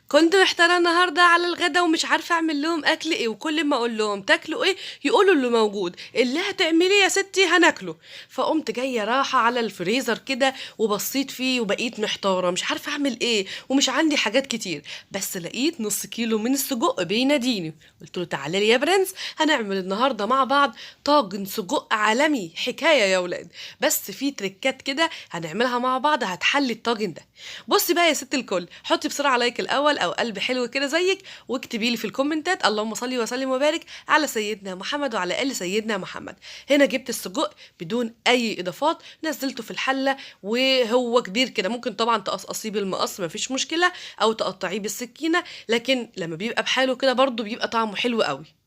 كنت محتارة النهاردة على الغدا ومش عارفة أعمل لهم أكل إيه، وكل ما أقول لهم تاكلوا إيه يقولوا اللي موجود، اللي هتعمليه يا ستي هناكله. فقمت جاية راحة على الفريزر كده وبصيت فيه وبقيت محتارة مش عارفة أعمل إيه ومش عندي حاجات كتير، بس لقيت نص كيلو من السجق بيناديني. قلت له تعالى لي يا برنس، هنعمل النهاردة مع بعض طاجن سجق عالمي، حكاية يا ولاد، بس في تريكات كده هنعملها مع بعض هتحلي الطاجن ده. بصي بقى يا ست الكل، حطي بسرعة like الأول أو قلب حلو كده زيك، واكتبي لي في الكومنتات اللهم صل وسلم وبارك على سيدنا محمد وعلى آل سيدنا محمد. هنا جبت السجق بدون أي إضافات، نزلته في الحلة وهو كبير كده، ممكن طبعا تقصقصيه بالمقص مفيش مشكلة أو تقطعيه بالسكينة، لكن لما بيبقى بحاله كده برضو بيبقى طعمه حلو قوي.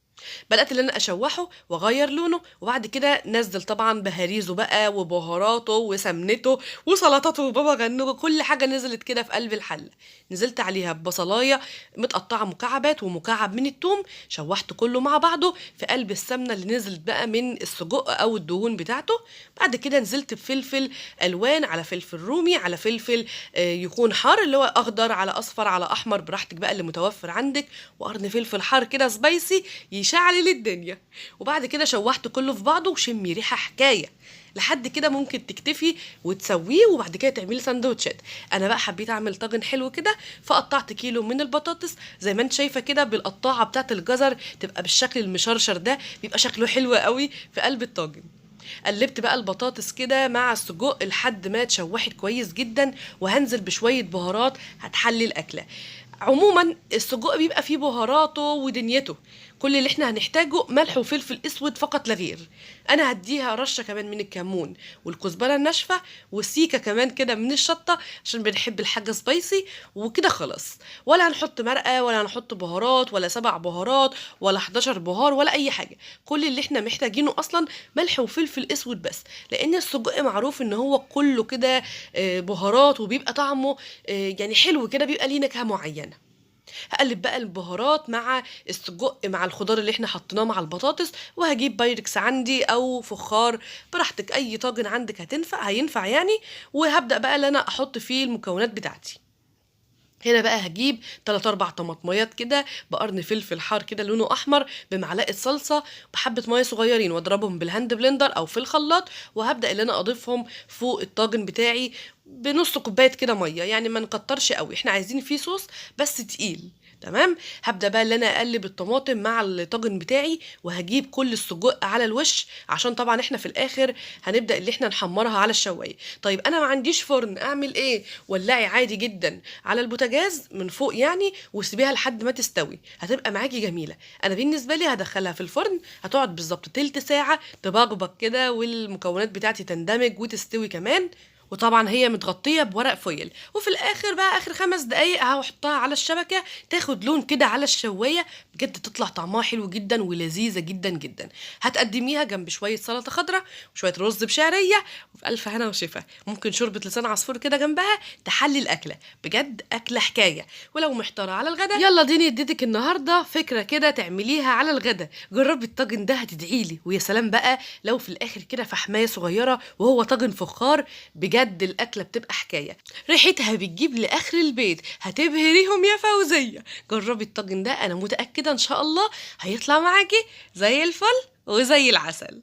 بدأت ان انا اشوحه واغير لونه، وبعد كده نزل طبعا بهاريزه بقى وبهاراته وسمنته وسلطاته وبابا غنوجه، كل حاجة نزلت كده في قلب الحلة. نزلت عليها ببصلايه متقطعه مكعبات ومكعب من الثوم، شوحت كله مع بعضه في قلب السمنة اللي نزلت بقى من السجق او الدهون بتاعته. بعد كده نزلت بفلفل الوان، على فلفل رومي، على فلفل يكون حار اللي هو اخضر على اصفر على احمر، براحتك بقى اللي متوفر عندك، وقرن فلفل حار كده spicy يشعل للدنيا. وبعد كده شوحت كله في بعضه وشمي ريحه حكاية. لحد كده ممكن تكتفي وتسويه وبعد كده تعملي سندوتشات. انا بقى حبيت اعمل طاجن حلو كده، فقطعت كيلو من البطاطس زي ما انت شايفه كده بالقطاعه بتاعه الجزر، تبقى بالشكل المشرشر ده، بيبقى شكله حلو قوي في قلب الطاجن. قلبت بقى البطاطس كده مع السجق لحد ما اتشوحت كويس جدا، وهنزل بشوية بهارات هتحلي الاكلة. عموما السجق بيبقى فيه بهاراته ودنيته، كل اللي احنا هنحتاجه ملح وفلفل اسود فقط لا غير. انا هديها رشه كمان من الكمون والكزبره الناشفه والسيكه كمان كده من الشطه عشان بنحب الحاجة spicy وكده خلاص. ولا هنحط مرقه ولا هنحط بهارات ولا 7 بهارات ولا 11 بهار ولا اي حاجة، كل اللي احنا محتاجينه اصلا ملح وفلفل اسود بس، لان السجق معروف ان هو كله كده بهارات وبيبقى طعمه يعني حلو كده، بيبقى ليه نكهة معينة. هقلب بقى البهارات مع السجق مع الخضار اللي احنا حطيناه مع البطاطس، وهجيب بايركس عندي او فخار براحتك، اي طاجن عندك هينفع يعني. وهبدأ بقى ان انا احط فيه المكونات بتاعتي. هنا بقى هجيب 3-4 طماطميات كده بقرن فلفل حار كده لونه احمر، بمعلقه صلصه، بحبه مية صغيرين، واضربهم بال hand blender او في الخلاط، وهبدا ان انا اضيفهم فوق الطاجن بتاعي بنص كوباية كده مية، يعني ما نكترش قوي، احنا عايزين فيه صوص بس تقيل. تمام. هبدا بقى ان انا اقلب الطماطم مع الطاجن بتاعي، وهجيب كل السجق على الوش عشان طبعا احنا في الاخر هنبدا اللي احنا نحمرها على الشوايه. طيب انا ما عنديش فرن، اعمل ايه؟ ولعي عادي جدا على البوتاجاز من فوق يعني، وسيبيها لحد ما تستوي، هتبقى معاكي جميلة. انا بالنسبة لي هدخلها في الفرن، هتقعد بالظبط تلت ساعة تبقبق كده، والمكونات بتاعتي تندمج وتستوي كمان، وطبعا هي متغطيه بورق فويل. وفي الاخر بقى اخر 5 دقايق هحطها على الشبكة تاخد لون كده على الشوايه، بجد تطلع طعمها حلو جدا ولذيذه جدا جدا. هتقدميها جنب شوية سلطة خضراء وشوية رز بشعريه، وفي الف هنا وشفا. ممكن شوربة لسان عصفور كده جنبها تحلي الاكلة، بجد اكله حكاية. ولو محتارة على الغدا، يلا ديني اديتك النهارده فكرة كده تعمليها على الغدا، جربي الطاجن ده هتدعيلي. ويا سلام بقى لو في الاخر كده فحمايه صغيرة وهو طاجن فخار، بجد الأكلة بتبقى حكاية، ريحتها بتجيب لآخر البيت، هتبهريهم يا فوزية. جربي الطاجن ده، أنا متأكدة إن شاء الله هيطلع معاكي زي الفل وزي العسل.